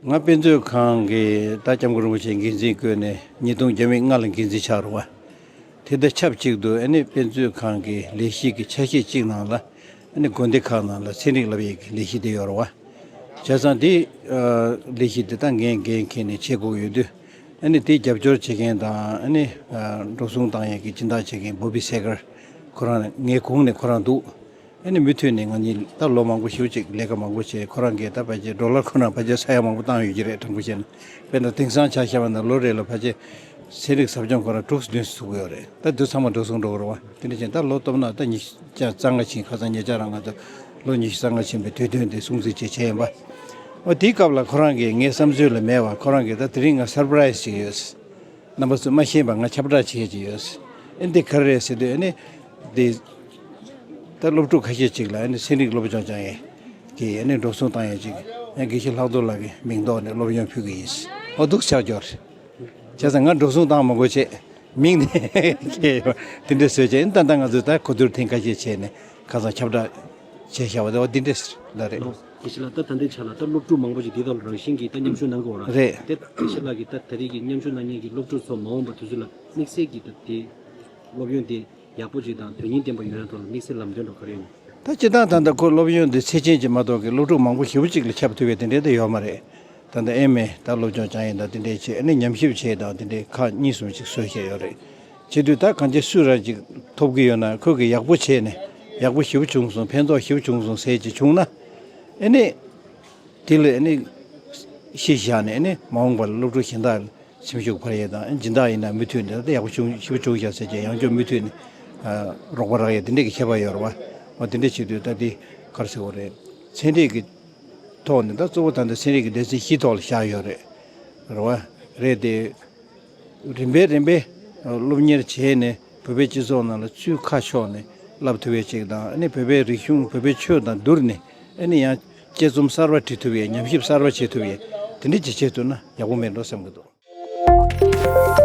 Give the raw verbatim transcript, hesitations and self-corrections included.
ང་དཔེ་མཛོད་ཁང་གི་ད་སྐྱབས་མགོན་རིན་པོ་ཆེ་འགན་འཛིན་བསྐོས་ནས་ཉིས་སྟོང་བརྒྱ་མེད་ལྔ་ལ་འགན་འཛིན་ཆགས་རེད་བ། དེ་དང་ཆབས་ཅིག་ཏུ་ཨ་ནི་དཔེ་མཛོད་ཁང་གི་ལས་གཞི་གི་ཆ་ཤས་གཅིག་ནང་ལ་ཨ་ནི་དགོན་སྡེ་ཁག་ནང་ལ་ཚན་རིག་བསླབ་ཡས་ཀྱི་ལས་གཞི་དེ་ཡོད་རེད་བ། བྱས་ཙང་དེ་ལས་གཞི་དེ་ད་འགན་འགན་འཁྱེར་ནས་བྱེད་དགོས་ཡོད་དུས། ཨ་ནི་དེ་རྒྱབ་སྐྱོར་བྱེད་མཁན་དང་ཨ་ནི་འགྲོ་སོང་བཏང་ཡས་ཀྱི་སྦྱིན་བདག་བྱེད་མཁན་བོ་བི་སེ་གར། ཁོ་རང་ངའི་གོང་ནས་ཁོ་རང་འདུག་ཨ་ནི་མུ་མཐུད་ནས་ང་གཉིས་ད་ལོ་མང་པོ་ཞེ་པོ་ཅིག་ལས་ཀ་མང་པོ་བྱས། ཁོ་རང་གིས་ད་ཕལ་ཆེར་ཌོ་ལར་ཁོ་རང་ཕལ་ཆེར་ས་ཡ་མང་པོ་བཏང་ཡོད་ཀྱི་རེད། དྲང་པོ་བཤད་ན། དཔེར་ན་དེང་སང་ཆ་བཞག་པ་ན་ལོ་རེ་ལ་ཕལ་ཆེར་ཚན་རིག་ཟབ་སྦྱོང་ཁོ་རང་དྲུག་བདུན་ཚུགས་ཀྱི་ཡོད་རེད། ད་དེ་ཚང་མ་འགྲོ་སོང་འགྲོ་གི་རེད་བ། དེ་འདྲ་བྱས་ན་ད་ལོ་སྟོབས་ན་ད་ཉི་ཤུ་རྩ་ལྔ་ཕྱིན། ཁ་སང་ཉེ་ཆར་རང་ང་ཚོ་ལོ་ཉི་ཤུ་རྩ་ལྔ་ཕྱིན་པའི་དུས་སྟོན་དེ་སྲུང་བརྩི་བྱེད་བྱས་ཡིན་པ། འོ་དེའི་སྐབས་ལ་ཁོ་རང་གིས་ངའི་བསམ་ཚུལ་ལ་མེད་པ། ཁོ་རང་གིས་ད་དེ་རིང་ང་སར་པ་རའི་སི་ཞིག་ཡོད། རྣམ་པ་ཚོས་མ་ཤེས་པ་ང་ཁྱབ་བསྒྲགས་བྱེད་ཀྱི་ཡོད། ཨེ་འདི་ག་རེ་རེད་ཟེར་དུས་ཨ་ནི་འདི་ད་སློབ་ཕྲུག་ཁ་ཤས་ཅིག་ལ་ཨ་ནི་ཚན་རིག་སློབ་སྦྱོང་སྦྱང་ཡས་ཀྱི་ཨ་ནི་འགྲོ་སོང་བཏང་ཡས་ཅིག་ཨ་དགེ་བཤེས་ལྷག་རྡོར་ལགས་ཀྱི་མིང་ཐོག་ནས་སློབ་ཡོན་ཕུལ་གྱི་ཡིན། ཨོ་འདུག་ཆགས་འགྱུར། བྱས་ཙང་ང་འགྲོ་སོང་བཏང་མ་དགོས་བྱས། མིང་ནས་སྐྱེས་ཡོད། དེ་འདྲ་བཟོས་བྱས་ཨ་ནི་ད་ལྟ་ང་ཚོས་ད་གོ་བསྡུར་ཐེངས་ཁ་ཤས་བྱས་ནས་ཁ་སང་ཁྱབ་བསྒྲགས་བྱས་བཞག་པ་དེ་འོ་འདི་འདྲས་ལ་རེད། དགེ་བཤེས་ལགས། ད་ད་ལྟའི་ཆ་ལ་ད་སློབ་ཕྲུག་མང་པོ་ཞིག་འདི་དག་ལ་རང་བཞིན་གྱིས་ད་མཉམ་ཞུགས་གནང་གི་ཡོད་ར། རེད། དེ་དགེ་བཤེས་ལགས་ཀྱིས་ད་ད་རེས་ཀྱི་མཉམ་ཞུགས་གནང་མཁན་གྱི་སློབ་ཕྲུག་ཚོ་མ་འོངས་པ་དུས་ཚོད་ལ་དམིགས་བསལ་གྱི་ད་དེ་སློབ་ཡོན་དེ་ཡག་པོ་ཅིག་དང་དོན་སྙིང་ལྡན་པ་ཡོང་ཡ་ཐོག་ལ་དམིགས་བསལ་ལམ་སྟོན་འདྲ་ག་རེ་ཡོད། ད་སྤྱིར་བཏང་ད་ལྟ་ཁོ་སློབ་ཡོན་དེ་ཚད་ཆེན་ཅིག་མ་གཏོགས་ཀྱི་སློབ་ཕྲུག་མང་པོ་ཞེ་པོ་ཅིག་ལ་ཁྱབ་ཐུབ་པའི་དེ་འདྲའི་ད་ཡོད་མ་རེད། ད་ལྟ་ཨེམ་ཨེ་ད་སློབ་སྦྱོང་སྦྱང་ཡས་དང་དེ་འདྲའི་བྱས་ཨ་ནི་ཉམས་ཞིབ་བྱས་དང་དེ་འདྲའི་ཁག་གཉིས་གསུམ་ཅིག་བཟོས་བཞག་ཡོད་རེད། བྱེད་དུས་ད་གང་ཅི་སུ་རང་ཅིག་ཐོབ་ཀྱི་ཡོད་ན་ཁོས་ཀྱི་ཡག་པོ་བྱས་ནས་ཡག་པོ་ཞེ་པོ་བྱུང་སོང་། ཕན་ཐོགས་ཞེ་པོ་བྱུང་སོང་ཟེར་ཅིག་བྱུང་ན། ཨ་ནི་དེ་ལ་ཨ་ནི་གཞི་བཞག་ནས་ཨ་ནི་མ་འོངས་པ་ལ་སློབ་ཕྲུག་གཞན་དག་སེམས་ཤུགས་འཕར་ཡས་དང་སྦྱིན་བདག་ཡིན་ན་མུ་མཐུད་ནས་ད་ཡག་པོ་བྱུང་ཞེ་པོ་བྱུང་ཤག་ཟེར་བྱས་ཡང་བསྐྱར་མུ་མཐུད་ནས་རོགས་པ་རག་ཡས་དེ་འདྲས་ཀྱི་ཁྱད་པར་ཡོད་རེད་བ། འོ་དེ་འདྲས་བྱེད་དུས་ད་དེ་ག་རེ་ཟེར་དགོས་རེད། ཚན་རིག་གི་ཐོག་ནས་ད་གཙོ་བོ་ད་ལྟ་ཚན་རིག་གི་སྡེ་ཚན་བཞི་ཐོག་ལ་བཞག་ཡོད་རེད། རེད་བ། རེད་དེ། རིམ་པས་རིམ་པས་སློབ་གཉེར་བྱས་ནས་བོད་པའི་སྤྱི་ཚོགས་ནང་ལ་ཚུར་ཁ་ཕྱོགས་ནས་བསླབ་ཐུབ་པའི་ཅིག་དང་ཨ་ནི་བོད་པའི་རིག་གཞུང་བོད་པའི་ཆོས་དང་བསྡུར་ནས་ཨ་ནི་ཡང་དཔྱད་རྩོམ་གསར་པ་བྲི་ཐུབ་ཡས་ཉམས་ཞིབ་གསར་པ་བྱེད་ཐུབ་ཡས་དེ་འདྲ་ཅིག་བྱེད་ཐུབ་ན་ཡག་པོ་མེད་འགྲོ་བསམ་གྱི་འདུག